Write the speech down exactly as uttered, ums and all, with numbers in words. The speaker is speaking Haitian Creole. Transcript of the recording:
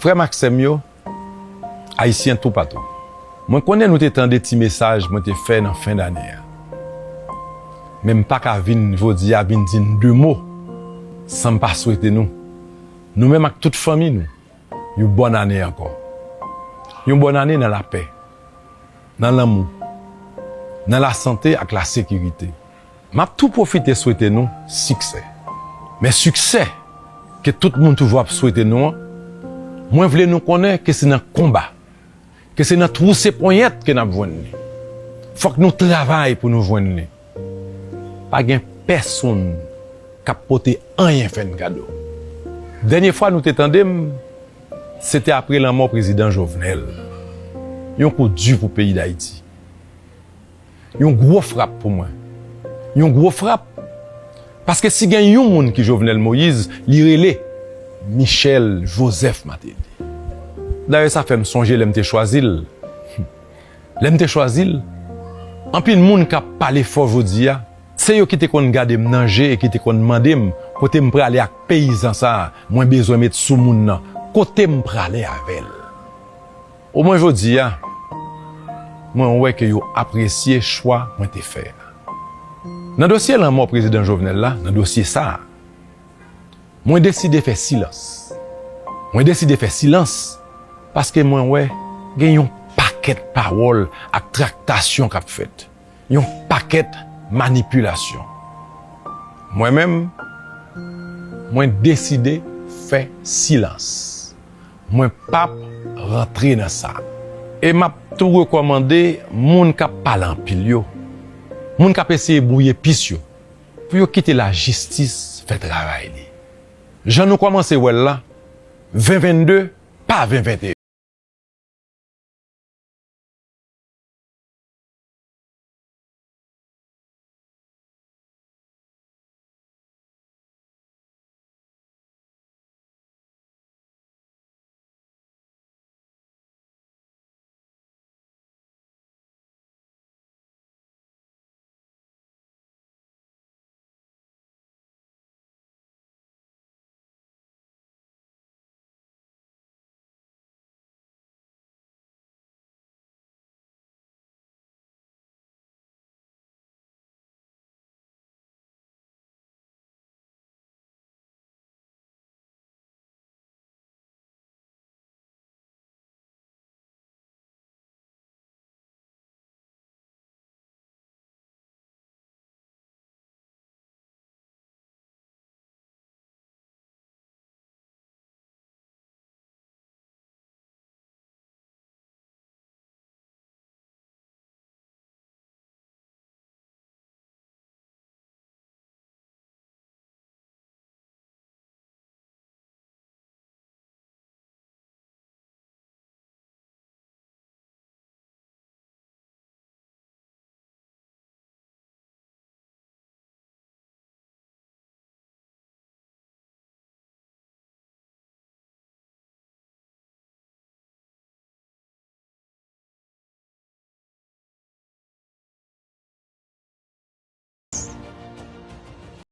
Frè m ak sè m yo, Ayisyen toupatou, mwen konnen nou te tande ti mesaj mwen te fè nan fen dane a. Men m pa ka vin jodi a vin di n de mo san m pa swete nou, nou menm ak tout fanmi nou, yon bòn ane ankò. Yon bòn ane nan lapè, nan lanmou, nan lasante ak lasekirite. M ap tou pwofite swete nou siksè. Men siksè ke tout moun toujou ap swete nou an, mwen vle nou konnen ke se nan konba, ke se nan twouse ponyèt ke n ap jwenn li. Fòk nou travay pou nou jwenn li. Pa gen pèsonn k ap pote anyen fè n kado. Dènye fwa nou te tande m, se te apre lanmò prezidan Jovenel. Yon kou di pou peyi Dayiti. Yon gwo frap pou mwen. Yon gwo frap. Paske si gen yon moun ki Jovenel Moïse, li rele Michel Joseph Martelly. Dayè, sa fè m sonje lè m te chwazi l. Lè m te chwazi l, anpil moun k ap pale fò jodi a, se yo ki te konn gade m nan je e ki te konn mande m kote m prale ak peyizan sa a mwen bezwen met sou moun nan, kote m prale avè l. Omwen jodi a, mwen wè ke yo apresye chwa mwen te fè a. Nan dosye lanmò prezidan Jovenel la, nan dosye sa a, mwen deside fè silans. Mwen deside fè silans paske mwen wè gen yon pakèt pawòl ak traktasyon k ap fèt. Yon pakèt manipilasyon. Mwen menm, mwen deside fè silans. Mwen p ap rantre nan sa. E m ap tou rekòmande moun k ap pale anpil yo, moun k ap eseye bwouye pis yo, pou yo kite lajistis fè travay li. Jan nou kòmanse wè l la, ven vennde pa ven venteyen.